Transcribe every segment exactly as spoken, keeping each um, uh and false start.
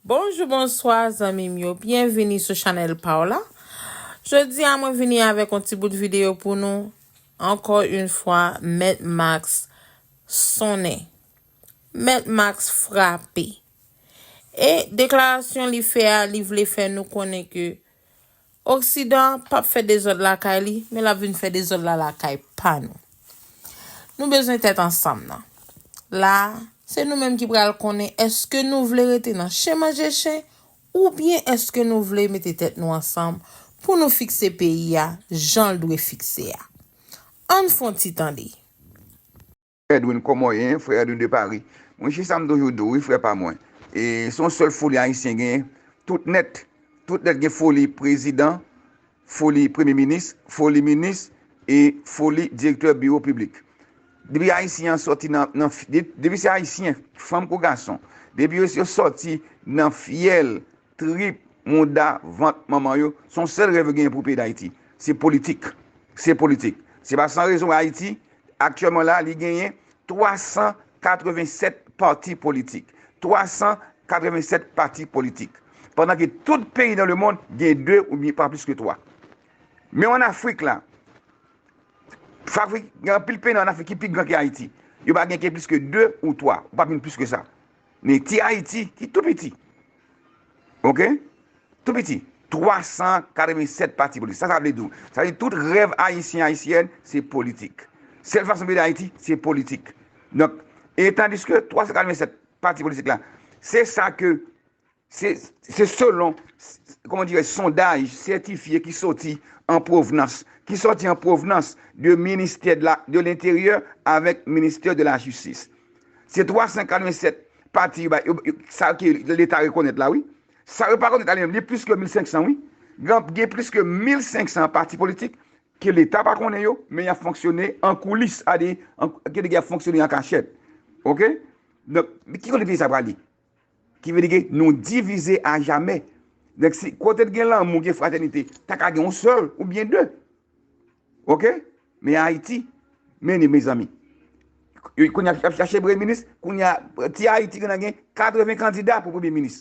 Bonjou, bonswa, zanmi m yo. Byenvini sou chanèl pa w la. Jodi a, mwen vini avèk yon ti bout videyo pou nou. Ankò yon fwa, Mèt Max sonnen. Mèt Max frape. E deklarasyon li fè a, li vle fè nou konnen ke Oksidan p ap fè dezòd lakay li, men l ap vin fè dezòd la lakay pa nou. Nou bezwen tèt ansanm nan. La a, se nou menm ki pral konnen èske nou vle rete nan chen manje chen, oubyen èske nou vle mete tèt nou ansanm pou nou fikse peyi a jan l dwe fikse a. Ann fè yon ti tande. Edwin, kòman w ye, frè Edwin de Paris? Monchè, sa m toujou di w, wi, frè pa mwen. E se yon sèl foli Ayisyen genyen, tout nèt. Tout nèt gen foli prezidan, foli premye minis, foli minis e foli direktè biwo piblik. Depi Ayisyen an sòti nan, nan, depi se Ayisyen, fanm kou gason, depi yo, yo sòti nan fyèl, trip, mouda, vant manman yo, se yon sèl rèv yo genyen pou peyi Dayiti. Se politik. Se politik. Se pa san rezon Ayiti, aktyèlman la, li genyen twa san katreven sèt pati politik. Twa san katreven sèt pati politik. Pandan ke tout peyi nan lemonn gen de oubyen pa plis ke twa. Men ann Afrik la, Afrik, gen anpil peyi nan Afrik ki pi gran ke Ayiti. Yo pa gen ke plis ke de ou twa, ou pa vin plis ke sa. Men ti Ayiti ki tou piti. Oke? Tou piti. Twa san katreven sèt pati politik. Sa sa vle di w? Sa vle di tout rèv Ayisyen, Ayisyèn, se politik. Sèl fason pou ede Ayiti, se politik. Donk, e tandiske twa san katreven sèt pati politik la, se sa ke, se, se selon, kòman dirè, sondaj sètifye ki sòti an pwovnans, ki sòti an pwovnans de ministè de la, de lenteryè avèk ministè de la jistis. Se twa san katreven sèt pati yo ba, yo, yo, sa ke Leta rekonèt la, wi. Sa yo pa rekonèt la, li menm, li plis ke mil senk san, wi. Gen, gen plis ke mil senk san pati politik ke Leta pa konnen yo, men y ap fonksyone an koulis, a di, an, ke y ap fonksyone an kachèt. Oke? Donk, ki kote peyi sa prale? Ki vle di ke nou divize a jamè. Donk, si kote t gen lanmou, gen fratènite, ta ka gen yon sèl oubyen de. Oke? Men Ayiti, men ni, mezanmi. Kounye a, y ap chache premye minis, kounye a, ti Ayiti gen, gen katreven kandida pou premye minis.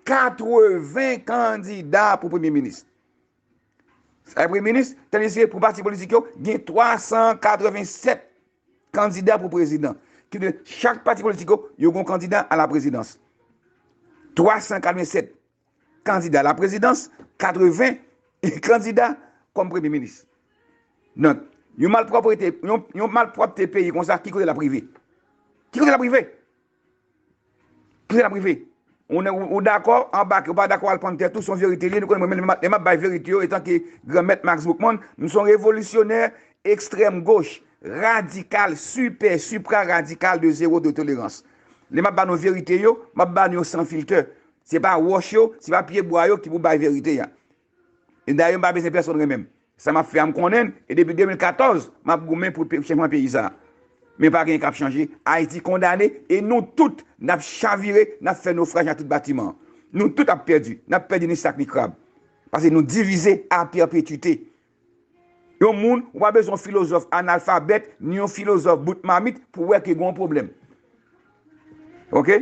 Katreven kandida pou premye minis. Sa premye minis, tandiske pou pati politik yo, gen twa san katreven sèt kandida pou prezidan. Ki de chak pati politik yo, yo gen kandida a la prezidans. Twa san katreven sèt kandida a la prezidans, katreven kandida kòm premye minis. Donk, yon malpwòpte, yon, yon malpwòpte peyi konsa, ki kote l ap rive? Ki kote l ap rive? Ki kote l ap rive? Ou, ou, ou dakò, anbake, ou pa dakò, al pann tèt ou, se yon verite li ye, nou konnen mwen menm, lè m ap bay verite yo, etanke Granmèt Max Boukman, m se yon revolisyonè ekstrèm goch, radikal, sipè, sipra radikal de zewo de tolerans. Lè m ap ba nou verite yo, m ap ba nou yo san filtè. Se pa wòch yo, se pa pye bwa yo ki pou bay verite a. E dayè, m pa bezwen pèsonn renmen m. Sa m ap fè a, m konnen l, e depi de mil katòz, m ap goumen pou chanjman peyi sa a. Men pa gen k ap chanje. Ayiti kondane, e nou tout, n ap chavire, n ap fè nofraj nan tout batiman an. Nou tout ap pèdi. N ap pèdi ni sak ni krab. Paske nou divize a pèpetite. Yon moun, ou pa bezwen yon filozòf analfabèt, ni yon filozòf bout mamit pou wè ke gen yon pwoblèm. Oke?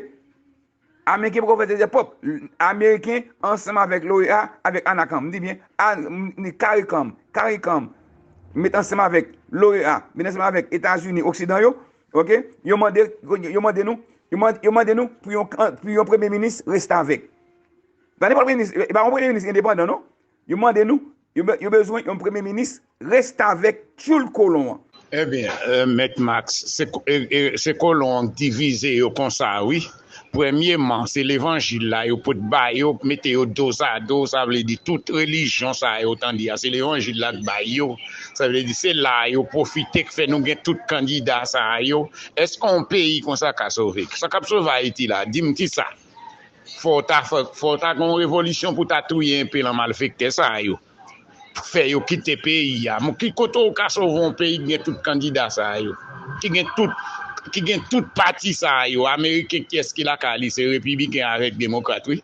Ameriken poko fè dezèpòp. Ameriken ansanm avèk l'OEA, avèk ANACAM, m di byen, a, m, ni CARICOM, CARICOM, met ansanm avèk l'OEA, met ansanm avèk Etazini, Oksidan yo, oke? Yo mande, yo mande nou, yo mande, yo mande nou pou yon, pou yon premye minis restavèk. Pa nenpòt premye minis, e pa yon premye minis endepandan, non. Yo mande nou, yo, be- yo bezwen yon premye minis restavèk tchoul kolon an. Ebyen, Mèt Max, se, se kolon an k divize yo konsa, wi. Premyeman, se levanjil la yo pot ba yo, mete yo dozado, sa vle di tout relijyon sa yo tande a, se levanjil la k bay yo. Sa vle di se la a yo pwofite k fè nou gen tout kandida sa yo. Èske yon peyi konsa ka sove? Sa k ap sove Ayiti la, di m kisa? Fò w ta fè, fò w ta gen yon revolisyon pou w ta touye enpe lan malfektè sa yo. Pou fè yo kite peyi a. Ki kote w ka sove yon peyi ki gen tout kandida sa yo? Ki gen tout, ki gen tout pati sa yo? Ameriken, kiyès ki lakay li? Se repibliken avèk demokrat, wi.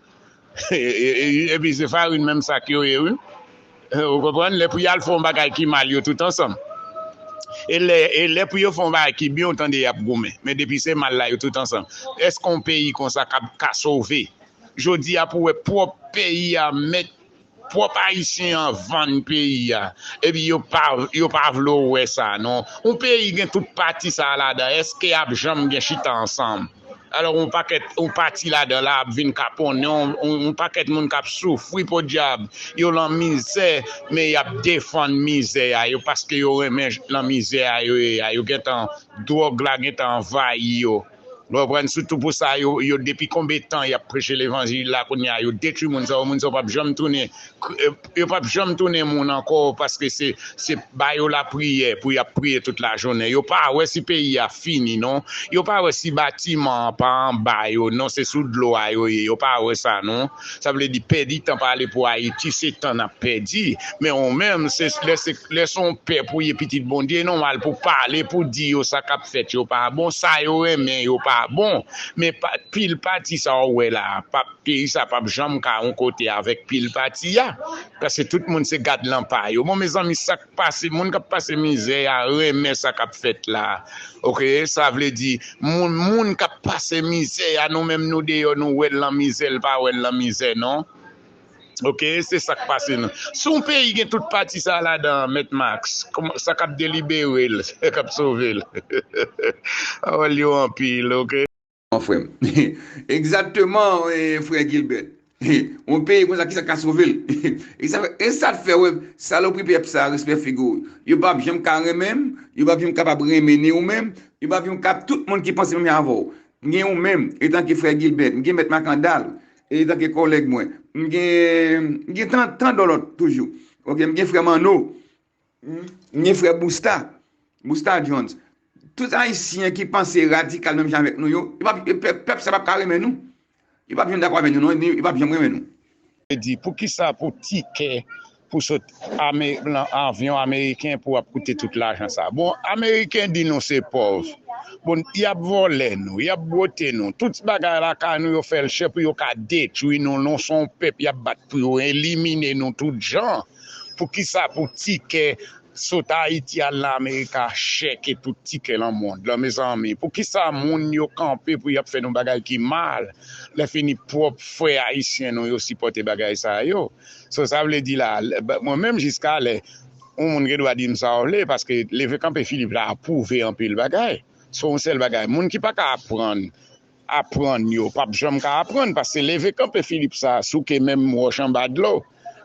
Epi se farin menm sak yo ye, wi. Ou konprann? Lè pou y al fè yon bagay ki mal, yo tout ansanm. E lè, e lè pou yo fè yon bagay ki byen, ou tande y ap goumen. Men depi se mal la, yo tout ansanm. Èske yon peyi konsa ka, ka sove? Jodi a pou wè pwòp peyi a mèt pwòp Ayisyen an vann peyi a. Epi yo pa, yo pa vle w wè sa non. Yon peyi gen tout pati sa a ladan, èske y ap janm gen chita ansanm? Alò yon pakèt, yon pati ladan la ap vin kaponnen yon, yon, yon pakèt moun k ap soufri podyab. Yo lan mizè, men y ap defann mizè a yo paske yo renmen lan mizè a yo ye a. Yo gentan, dwòg la gentan anvayi yo. Ou konprann? Sitou pou sa yo, yo depi konbyen tan y ap preche levanjil la, kounye a yo detwi moun sa yo, moun sa yo p ap janm tounen, yo p ap janm tounen moun ankò, paske se, se ba yo lapriyè pou y ap priye tout lajounen. Yo pa wè si peyi a fini non. Yo pa wè si batiman an pa anba yo non, se sou dlo a yo ye. Yo pa wè sa non. Sa vle di pèdi tan pale pou Ayiti, se tan n ap pèdi. Men ou menm, se, lè se, lè se yon pèp ou ye, pitit Bondye, e nòmal pou pale, pou di yo sa k ap fèt yo pa bon, sa yo renmen yo pa bon. Men pa, pil pati sa w wè la a, p ap, peyi sa p ap janm ka yon kote avèk pil pati a. Paske tout moun se gad lan pa yo. Bon, mezanmi, sa k pase, moun k ap pase mizè a renmen sa k ap fèt la. Oke, sa vle di, moun, moun k ap pase mizè a, nou menm nou deyò, nou wè l lan mizè, l pa wè l lan mizè non. Oke, se sa k pase non. Si yon peyi gen tout pati sa ladan, Mèt Max, kòman, sa k ap delibere l, sa k ap sove l? Pawòl yo anpil, oke? Mon frè m. Egzakteman, eh, frè Gilbert. Yon peyi konsa, kisa k ka sove l? E sa, e sa k fè, wè, salopri pèp sa, respè figi w. Yo p ap janm ka renmen m, yo p ap janm kapab renmen ni ou menm, yo p ap janm kap tout moun ki panse menm jan avè w. M gen ou menm, etanke frè Gilbert, m gen mèt Makandal, etanke kòlèg mwen. M gen, m gen tan, tan dòlòt toujou. Oke, m gen frè Manno, m gen frè Bousta, Bousta Jones. Tout Ayisyen ki panse radikal menm jan avèk nou yo, yo p ap, pèp, pèp sa p ap ka renmen nou. Yo p ap janm dakò avè nou non, yo p ap janm renmen nou. Di, poukisa pou tikè pou sot ame-, lan avyon ameriken pou w ap koute tout lajan sa? Bon, ameriken di nou se pòv. Bon, y ap vòlè nou, y ap bwote nou. Tout bagay lakay nou, yo fè l chè pou yo ka detwi nou. Nou se yon pèp y ap bat pou yo elimine nou tout jan. Poukisa pou tikè sot Ayiti al nan Amerika chè ke tout tikè lan mond lan, mezanmi? Poukisa moun yo kanpe pou y ap fè nou bagay ki mal? Lè fini pwòp frè ayisyen nou yo sipòte bagay sa yo. So, sa vle di la, lè, ba, mwen menm jiska lè, yon moun gen dwa di m sa w vle, paske leve kanpe Filip la apwouve anpil bagay. So, yon sèl bagay, moun ki pa ka aprann, aprann yo p ap janm ka aprann, paske leve kanpe Filip sa a souke menm wòch anba dlo.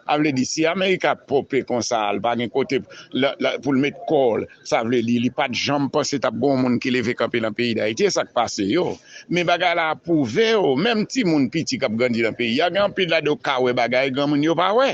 A vle di, si Amerik ap ponpe konsa, l pa gen kote la, la, pou l met kò l, sa vle di, li pa t janm panse t ap gen yon moun ki leve kanpe nan peyi Dayiti, e sa k pase yo. Men bagay la ap pwouve yo, menm timoun piti k ap grandi nan peyi a, gen anpil ladan yo ka wè bagay granmoun yo pa wè.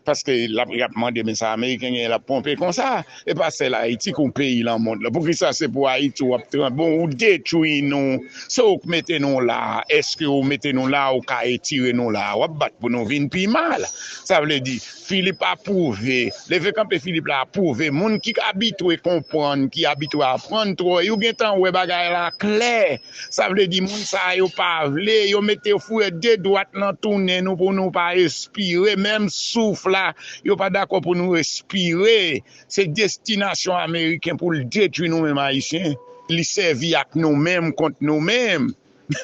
Paske l ap, y ap mande, men sa Ameriken genyen l ap ponpe konsa? E pa sèl Ayiti k yon peyi lan mond lan. Poukisa se pou Ayiti w ap tranble? Bon, ou detwi nou. Se ou k mete nou la a. Èske ou mete nou la a, ou ka etire nou la a? W ap bat pou nou vin pi mal. Sa vle di, Filip apwouve, leve kanpe Filip la apwouve. Moun ki abitwe konprann, ki abitwe aprann twò, yo gentan wè bagay la klè. Sa vle di, moun sa yo pa vle, yo mete yo foure de dwat lan tounen nou pou nou pa respire. Menm souf la, yo pa dakò pou nou respire. Se destinasyon ameriken pou l detwi nou menm Ayisyen. Li sèvi ak nou menm kont nou menm.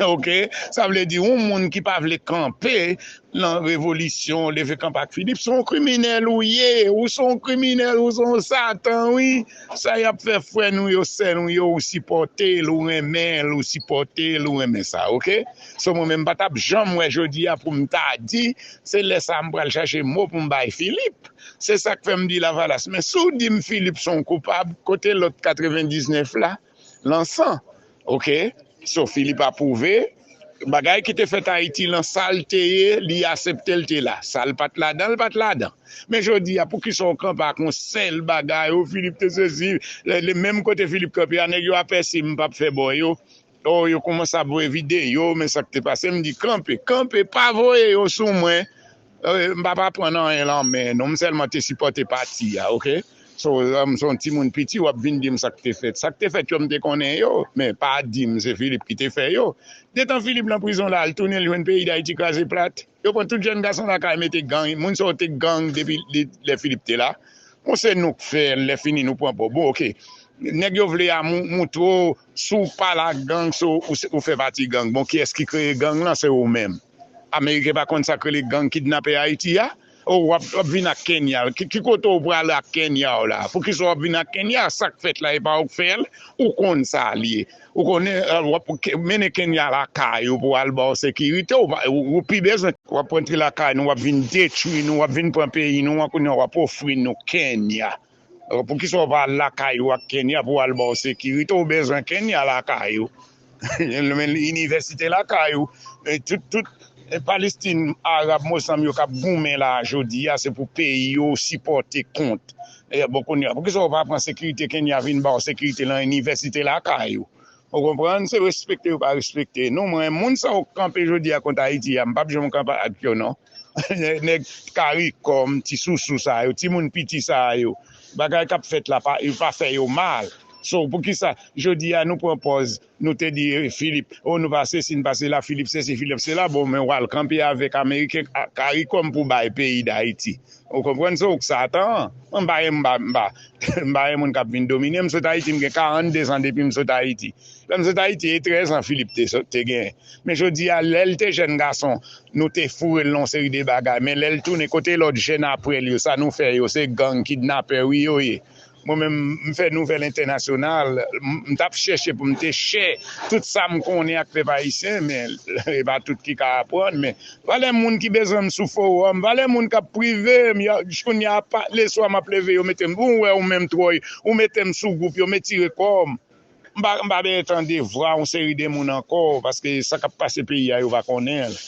Oke? Sa vle di, yon moun ki pa vle kanpe lan revolisyon, leve kanpe ak Filip, se yon kriminèl ou ye. Ou se yon kriminèl, ou se yon satan, wi. Sa y ap fè frè nou yo, sè nou yo, ou sipòte l, ou renmen l, ou sipòte l, ou renmen sa, oke? So, mwen menm, m pa t ap janm wè jodi a pou m ta di, se lè sa a m pral chache mo pou m bay Filip. Se sa k fè m di Lavalas. Men si w di m Filip se yon koupab, kote lòt katrevendiznèf la? Lan san. Oke? So, Filip apwouve. Bagay ki te fèt Ayiti lan, sa l te ye, li aksepte l te la. Sa l pa t ladan, l pa t ladan. Men jodi a, poukisa w kanpe ak yon sèl bagay? O, Filip te sesi, le, le, menm kote Filip kanpe a, nèg yo apèsi m p ap fè bò yo. O, yo kòmanse ap voye videyo, men sa k te pase, m di, kanpe, kanpe, pa voye yo sou mwen. Eh, m p ap aprann anyen lan men nou, m sèlman te sipòte pati a, oke? So, lè m se yon timoun piti, w ap vin di m sa k te fèt. Sa k te fèt yo, m te konnen yo, men pa di m se Filip ki te fè yo. Detan Filip lan prizon la, l tounen, l jwenn peyi Dayiti kraze plat. Yo pran tout jèn gason lakay, mete gang. Moun sa yo te gang depi de, lè Filip te la. Bon, se nou k fè l, lè fini nou pran pò. Bon, oke. Nèg yo vle a mou-, moutre w, si w pale ak gang, se w, ou se, ou fè pati gang. Bon, kiyès ki kreye gang lan? Se ou menm. Ameriken pa konn sa k rele gang kidnapè Ayiti a? O, w ap, w ap vin ak Kenya. Ki, ki kote w pral ak Kenya w la? Poukisa w ap vin ak Kenya? Sa k fèt la, e pa ou k fè l? Ou konn sa l ye. Ou konnen, w ap mennen Kenya lakay ou pou w al ba w sekirite. Ou, ou, ou pi bezwen. W ap rantre lakay nou, w ap vin detwi nou, w ap vin pran peyi nou an, kounye a w ap ofri nou Kenya. Poukisa w pa al lakay ou ak Kenya pou w al ba w sekirite? Ou bezwen Kenya lakay ou. Men inivèsite lakay ou. Tout, tout Palestin, Arab, Mozanm yo k ap goumen la jodi a, se pou peyi yo sipòte kont. Bon, kounye a, poukisa w pa pran sekirite Kenya vin ba w sekirite lan inivèsite lakay ou? Ou konprann? Se respekte yo pa respekte nou. Mwen, moun sa yo kanpe jodi a kont Ayiti a, m p ap janm kanpe ak yo non. Nèg karikòm, ti sousou sa yo, timoun piti sa yo. Bagay k ap fèt la, pa, yo pa fè yo mal. So, poukisa jodi a nou pran pòz, nou te di Filip, o nou pa sesi, nou pa sela, Filip sesi, Filip sela, bon, men w al kanpe avèk Ameriken karikòm pou bay peyi Dayiti. Ou konprann? Se ou k Satan an. Mwen m pa renmen, m pa, m pa, m pa renmen moun k ap vin domine m. M sot Ayiti, m gen karannde zan depi m sot Ayiti. Lè m sot Ayiti, e trèz an Filip te, te genyen. Men jodi a, lè l te jèn gason, nou te foure l nan yon seri de bagay. Men lè l tounen, kote lòt jèn apre l yo? Sa nou fè yo? Se gang, kidnapè, wi, yo ye. Mwen menm, m fè nouvèl entènasyonal, m t ap chèche pou m te share tout sa m konnen ak pèp ayisyen, men e pa tout ki ka aprann, men valè moun ki bezwen m sou fowòm, valè moun k ap prive m, kounye a, leswa m ap leve, yo mete m, ou wè ou menm Twòy, ou mete m sou gwoup, yo retire kò m. M pa, m pa bezwen tande vwa yon seri de moun ankò, paske sa k ap pase peyi a, yo pa konnen l.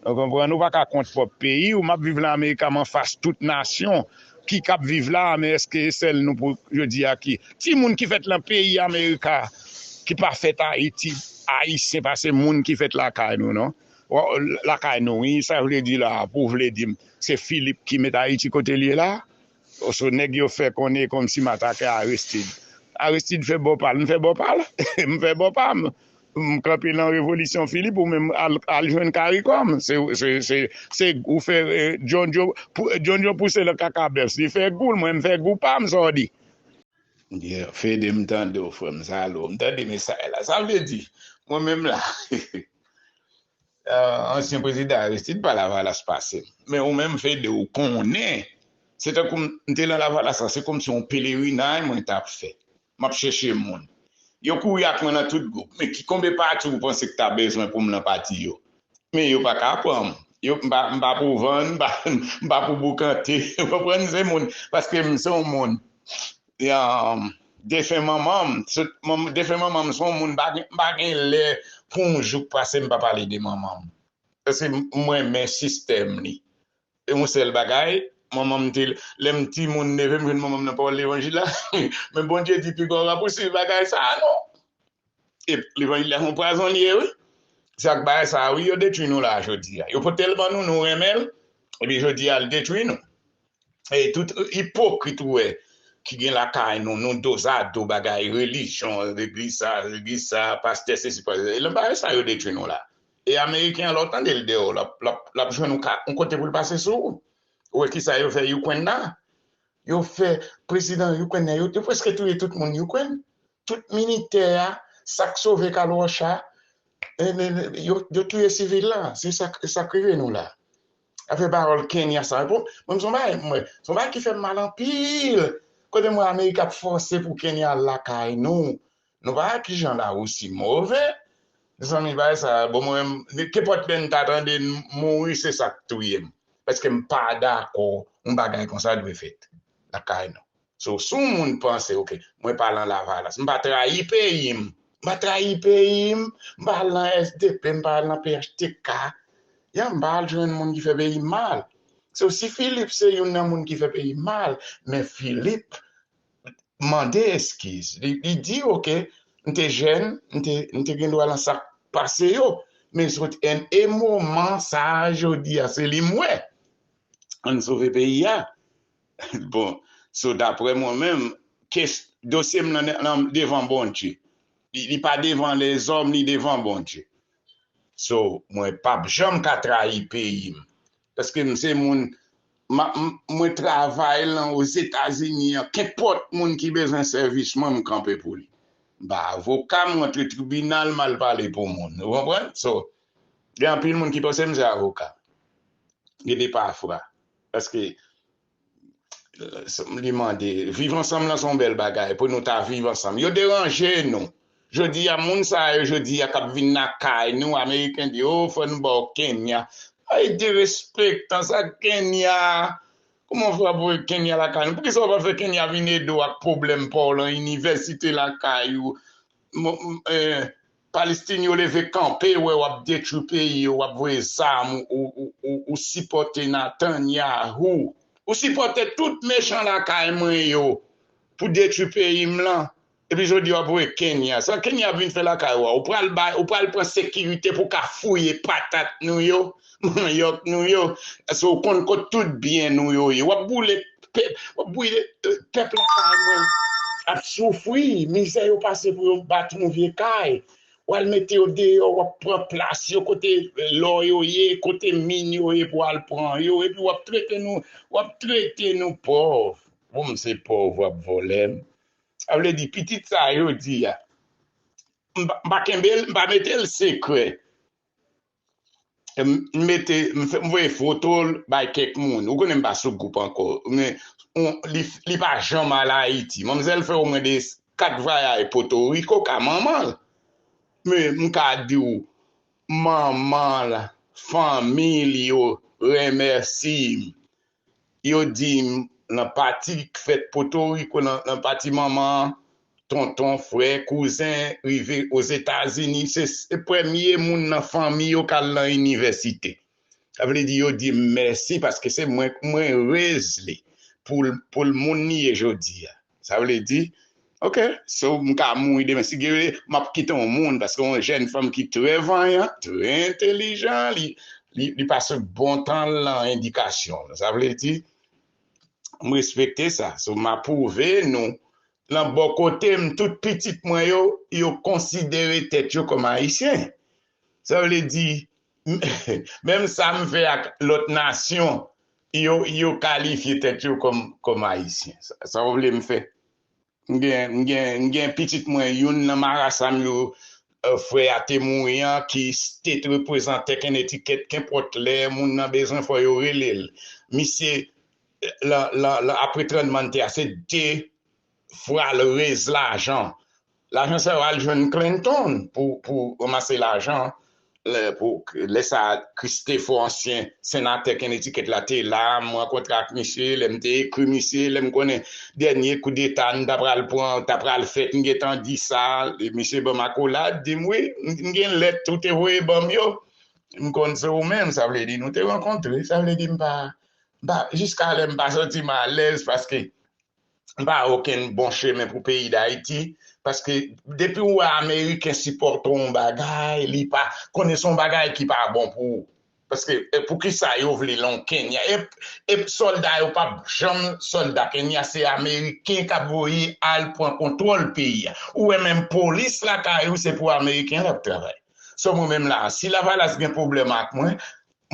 Ou konprann? Ou pa ka kont pwòp peyi w. M ap viv lan Amerika, m anfas tout nasyon ki k ap viv la, men èske e sèl nou pou jodi a ki timoun ki fèt lan peyi Amerika ki pa fèt Ayiti, Ayisyen pa se moun ki fèt lakay nou non. Lakay nou wi, sa vle di la, pou w vle di m se Filip ki met Ayiti kote l ye la? Oso nèg yo fè konnen kòmsi m atake Aristide. Aristide fè bò pa l, m fè bò pa l. M fè bò pa m. M kanpe lan revolisyon Filip, ou menm al, al jwenn karikòm. Se, se, se, se ou fè eh, John Joe, pou- John Joe pouse lan kaka bèf, li fè gou l, mwen m fè gou pa m, sa w di? Yeah, Fede, m tande w, frè m, sa lou. M tande mesaj la. Sa vle di, mwen menm la, ansyen prezidan Aristide pa Lavalas pase m. Men ou menm, Fede, ou konnen, se tankou m te lan Lavalas la, se kòmsi yon pelerinaj mwen t ap fè. M ap chèche moun. Yo kouri ak mwen nan tout gwoup. Men ki konbe pati ou panse k ta bezwen pou m lan pati yo? Men yo pa ka pran m. Yo, m pa, m pa pou vann, m pa, m pa pou boukante. Ou konprann? Se moun, paske m se yon moun. Defen manman m, defen manman m se yon moun, m pa gen lè pou yon jou k pase m pa pale de manman m. Paske m renmen sistèm li. E yon sèl bagay, manman m te, lè m timoun neve m jwenn manman m nan pawòl levanjil la. Men Bondye di piga w rapouswiv bagay sa a non. E levanjil la se yon pwazon li ye wi. Se ak bagay sa a wi yo detwi nou la jodi a. Yo pote l ban nou, nou renmen l, epi jodi a l detwi nou. E tout ipokrit ou wè ki gen lakay nou, nou dozado bagay relijyon, legliz sa, legliz sa, pastè sesi, pastè. E nan bagay sa yo detwi nou la. E ameriken an lè w tande l deyò, l ap, l ap, l ap jwenn yon ka- yon kote pou l pase sou ou. Ou wè kisa yo fè Ukraine la? Yo fè prezidan Ukraine nan, yo, yo prèske touye tout moun Ukraine. Tout militè a, sa k sove Kalwòch a, e, e, e, yo, yo touye sivil la. Se sa, sa k rive nou la. Afè pawòl Kenya sa. Bon, mwen, se yon bagay, mwen, se yon bagay ki fè m mal anpil. Kote mwen Amerik ap fòse pou Kenya al lakay nou. Nou pa wè kijan Larisi move. Mezanmi, bagay sa, bon, mwen, kenpòt lè n ta tande n mouri, se sa k touye m. Paske m pa dakò yon bagay konsa dwe fèt lakay nou. So, si yon moun panse, oke, mwen pa lan Lavalas, m pa trayi peyi m. M pa trayi peyi m, m pa al lan S D P, m pa al lan P H T K. Ya, m pa al jwenn moun ki fè peyi m mal. So, si Philippe se youn nan moun ki fè peyi m mal, men Philippe mande eskiz. Li, li di, oke, m te jèn, m te, m te gen dwa lan sa k pase yo. Men sot en e moman sa a, jodi a, se li m wè. Ann sove peyi a. Bon, so daprè mwen menm, kes, dosye m nan, nan devan Bondye. Li, li pa devan lèzòm, li devan Bondye. So, mwen p ap janm ka trayi peyi m. Paske m se moun, m, m, mwen travay lan Ozetazini an, kenpòt moun ki bezwen sèvis mwen, m kanpe pou li. M pa avoka, m rantre tribinal, m al pale pou moun. Ou konprann? So, Gen anpil moun ki panse m se avoka. Gen de pafwa. Paske li mande, viv ansanm lan se yon bèl bagay, pou nou ta viv ansanm. Yo deranje nou. Jodi a, moun sa yo, jodi a, k ap vin lakay nou, Ameriken di, o, fò n ba w Kenya. Ay, derespektan, sa Kenya? Kòman w fè ap voye Kenya lakay nou? Poukisa w pa fè Kenya vin ede w ak pwoblèm pa w lan inivèsite lakay ou? Palestin yo leve kanpe, wè w ap detwi peyi yo, w ap voye zam, ou, ou, ou, ou sipòte Netanyahu. Ou sipòte tout mechan lakay mwen yo pou detwi peyi m lan. Epi jodi w ap voye Kenya. Sa Kenya ap vin fè lakay ou a? Ou pral bay, ou pral pran sekirite pou ka fouye patat nou yo, manyòk nou yo. Paske ou konn kot tout byen nou yo ye. W ap boule pèp, w ap boule pèp lakay mwen ap soufri. Mizè yo pase pou yo bat yon vye kay. W al mete yo deyò, w ap pran plas yo kote lò yo ye, kote min yo ye pou w al pran yo. Epi w ap trete nou, w ap trete nou pòv. Bon, m se pòv, w ap vòlè m. Sa vle di, pitit sa yo di a, m pa, m pa kenbe l, m pa mete l sekrè. M mete, m fè, m voye foto l bay kèk moun. Ou konnen m pa sou gwoup ankò. Men, on, li, li pa janm al Ayiti. Manmzèl fè omwen de kat vwayaj Potoriko ka manman l. Men, m ka di w, manman l, fanmi l yo remèsye m. Yo di m, nan pati k fèt Potoriko, nan, nan pati manman an, tonton, frè, kouzen, rive Ozetazini, se, se premye moun nan fanmi yo k al nan inivèsite. Sa vle di yo di m mèsi paske se mwen, mwen rez li pou l, pou l moun li ye jodi a. Sa vle di, ok, so m ka mouri demen. Si Dye vle, m ap kite yon moun, paske yon jèn fanm ki trè vanyan, trè entelijan, li, li, li pase bon tan l nan edikasyon. Sa vle di, m respekte sa. So, m apwouve nou, nan bò kote m, tout pitit mwen yo, yo konsidere tèt yo kòm Ayisyen. Sa vle di, menm sa m fè ak lòt nasyon, yo, yo kalifye tèt yo kòm, kòm Ayisyen. Sa, sa w vle m fè? M gen, m gen, m gen pitit mwen, youn nan marasa m yo, eh, frè a te mouri an, ki te reprezante Connecticut, kenpòt lè moun nan bezwen fò yo rele l. Misye, eh, la, la, la, apre tranblemanntè a, se de fwa l rez lajan. Lajan sa yo al jwenn Clinton pou, pou ranmase lajan. Lè, pou, lè sa a, Christopher, ansyen senatè Connecticut la, te la, m rankontre ak misye, lè m te ekri misye, lè m konnen dènye koudeta n ta pral pran, ta pral fèt, m gentan di sa, e misye ban m akolad, di m, wi, m, m gen lèt ou te voye ban m yo. M konn se ou menm, sa vle di nou te rankontre, sa vle di m pa, m pa, jiska lè m pa santi m alèz, paske m pa okenn bon chemen pou peyi Dayiti, paske depi w wè Ameriken sipòte yon bagay, li pa konnen se yon bagay ki pa bon pou ou. Paske, e, poukisa yo vle l an Kenya? E, e sòlda yo p ap janm sòlda Kenya, se Ameriken k ap voye al pran kontwòl peyi a. Ou wè menm polis lakay ou, se pou Ameriken l ap travay. So mwen menm la, si Lavalas gen pwoblèm ak mwen,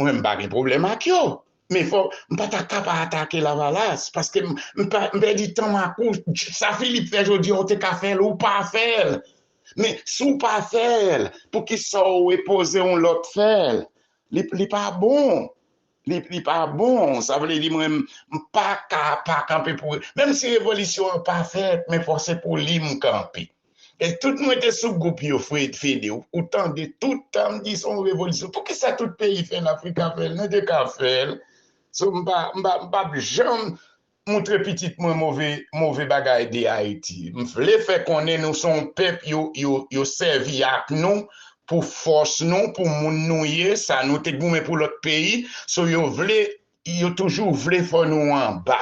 mwen, m pa gen pwoblèm ak yo. Men fò, m pa ta ka pa atake Lavalas, paske m, m pa, m pèdi tan m ak ou. Sa Filip fè jodi a, ou te ka fè l, ou pa fè l. Men si w pa fè l, poukisa w repoze yon lòt fè l? Li, li pa bon. Li, li pa bon. Sa vle di mwen, m, m pa ka pa kanpe pou, menm si revolisyon an pa fèt, men fò se pou li m kanpe. E tout mwen te sou gwoup yo, Fred Fede, ou, ou tande tout tan m di se yon revolisyon. Poukisa tout peyi fè l, Afrika fè l, nou te ka fè l? So, m pa, m pa, m p ap janm montre pitit mwen move, move bagay de Ayiti. M vle fè konnen nou se yon pèp yo, yo, yo sèvi ak nou pou fòs nou, pou moun nou ye, sa nou te goumen pou lòt peyi. So, yo vle, yo toujou vle fò nou anba.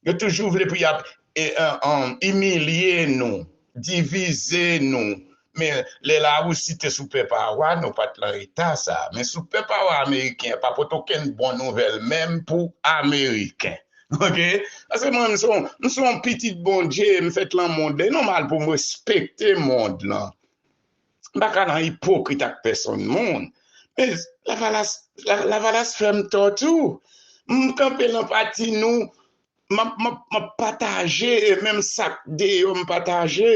Yo toujou vle pou y ap, e, e, e, imilye nou, divize nou. Men lè Larisi te sou pèp a wa, nou pa t lan eta sa. Men sou pèp a wa ameriken an, pa pote okenn bon nouvèl menm pou Ameriken. Oke? Paske mwen, m se yon, m se yon pitit Bondye, m fèt lan mond. E nòmal pou m respekte mond lan. M pa ka nan ipokrit ak pèsonn moun. Men Lavalas, La-, Lavalas fè m tò tou. M kanpe lan pati nou, m ap, m ap, m ap pataje, e menm sa k deyò m pataje.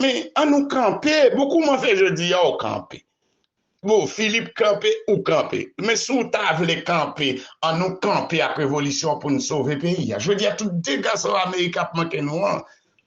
Men ann nou kanpe, boukouman fè jodi a w kanpe. Bon, Filip kanpe, ou kanpe. Men si w ta vle kanpe, ann nou kanpe ak revolisyon pou n sove peyi a. Jodi a, tout dega sa Amerik ap manke nou an,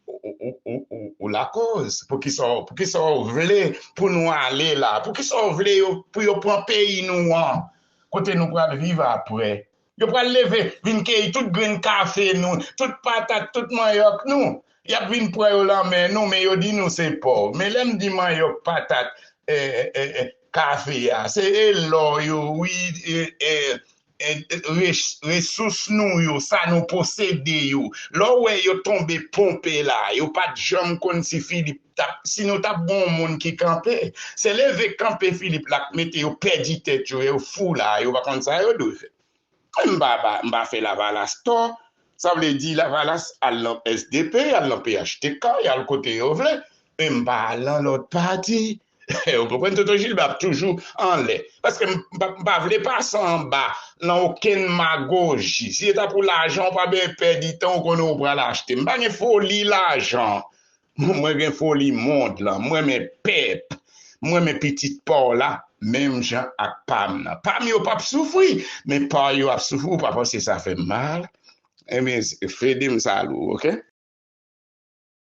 ou, ou, ou, ou, ou lakoz. Poukisa, poukisa w vle pou nou ale la? Poukisa w vle yo, pou yo pran peyi nou an? Kote nou pral viv apre? Yo pral leve, vin keyi tout grenn kafe nou, tout patat, tout manyòk nou. Y ap vin pran yo lan men nou, men yo di nou se pòv. Men lè m di manyòk, patat, eh, eh, eh, kafe a, se elò yo, wi, eh, eh, eh, res-, resous nou yo, sa nou posede yo. Lè w wè yo tonbe ponpe la, yo pa t janm konn si Filip t ap, si nou t ap gen yon moun ki kanpe. Se leve kanpe Filip la k mete yo pèdi tèt yo, yo fou la, yo pa konn sa yo dwe fè. M pa, pa, m pa fè Lavalas tò. Sa vle di Lavalas al nan S D P, al nan P H T K, y al kote yo vle. Men m pa al nan lòt pati. Ou konprann? Tonton Jilba ap toujou anlè. Paske m pa, m pa vle pase anba nan okenn magoji. Si se ta pou lajan, ou pa bezwen pèdi tan, ou konnen ou pral achte. M pa gen foli lajan. Mwen gen foli mond lan. Mwen renmen pèp. Mwen renmen pitit pa w la, menm jan ak pa m nan. Pa m yo p ap soufri, men pa w yo ap soufri, ou pa panse sa fè m mal? Ebyen, fede m salou, oke?